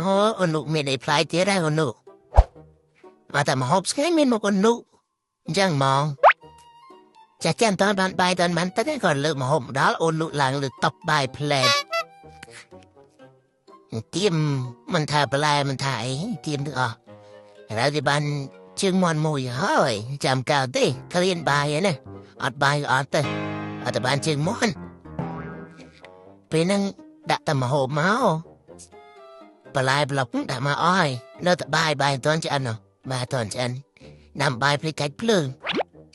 អូអូនុមានអីប្លែកទៀតហើយអូនុមកតែមកហូបស្ងាញ់មានមកអូនុអញ្ចឹងហ្មងចាស់ចាំតបានបាយតបានទឹកក៏លើកមកហូបដល់អូនុឡើងលើតុបាយផ្លែតទៀមមិនថាបន្លែមិនថាអីទៀមទាំងអស់ឥឡូវគេបានជើងមន់មួយហើយចាំកៅទេក្លៀនបាយហ្នឹងណាអត់បាយអត់ទេអត់តែបានជើងមន់ពេលហ្នឹងដាក់តែមកហូបមកបន្លែប្លុកដាក់មកអស់ហើយនៅតែបាយបាយមិនទាន់ឆ្អិននោះបាយអត់ទាន់ឆ្អិនដាំបាយភ្លេចកាច់ភ្លើង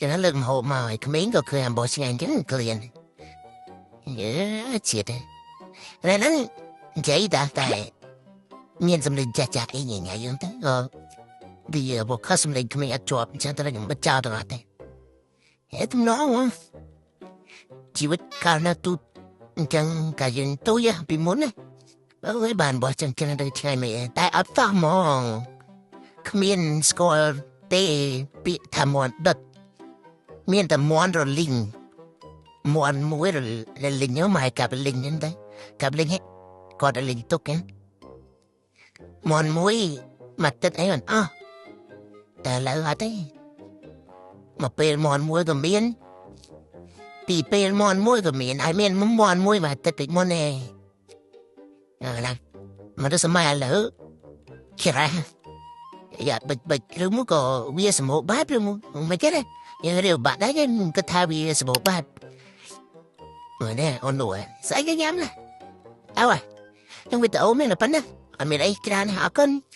ចឹងណាលើកមកហូបមកហើយក្មេងក៏ឃើញអំបោះឆ្ងាញ់ចឹងក្លៀនយេជាតិតែហ្នឹងនិយាយតាតែមានសម្លេងចាស់ចាស់អីញ៉ៃៗហ្នឹងទៅក៏វាបកសម្លេងក្មេងអត់ជាប់ចឹងតែខ្ញុំបិទចោលទាំងអស់ទេហេទំនងជីវិតកាលនៅទូអញ្ចឹងកាលយើងទូចពីមុនណាអើយបានបោះចឹងចឹងទៅឆ្ងាយមិនតែអត់តោះហ្មងគ្មានស្គាល់ទេពាក្យថាមន់ដុតមានតែមន់រលីងមន់មួយរលីងហ្នឹងមកកាប់លីងហ្នឹងទៅកាប់លីងហេគាត់រលីងទុកហ្នឹងមន់មួយមកទឹកអីមិនអស់តែឥឡូវអត់ទេមកពេលមន់មួយក៏មានពីពេលមន់មួយក៏មានហើយមានមន់មួយមកទឹកតិចមុនឯងអើណាមកទៅសម័យឥឡូវគេរ៉ាយ៉ាបិចបិចឬមកក៏វាសម្បូរបែបឬមកមិនចេះទេយើងរៀបបាក់ដែរគេគិតថាវាសម្បូរបែបមើលនេះអូននោះស្អីគេញ៉ាំណាអើខ្ញុំវីដេអូមានតែប៉ុណ្ណាអត់មានអីច្រើនអរគុណ។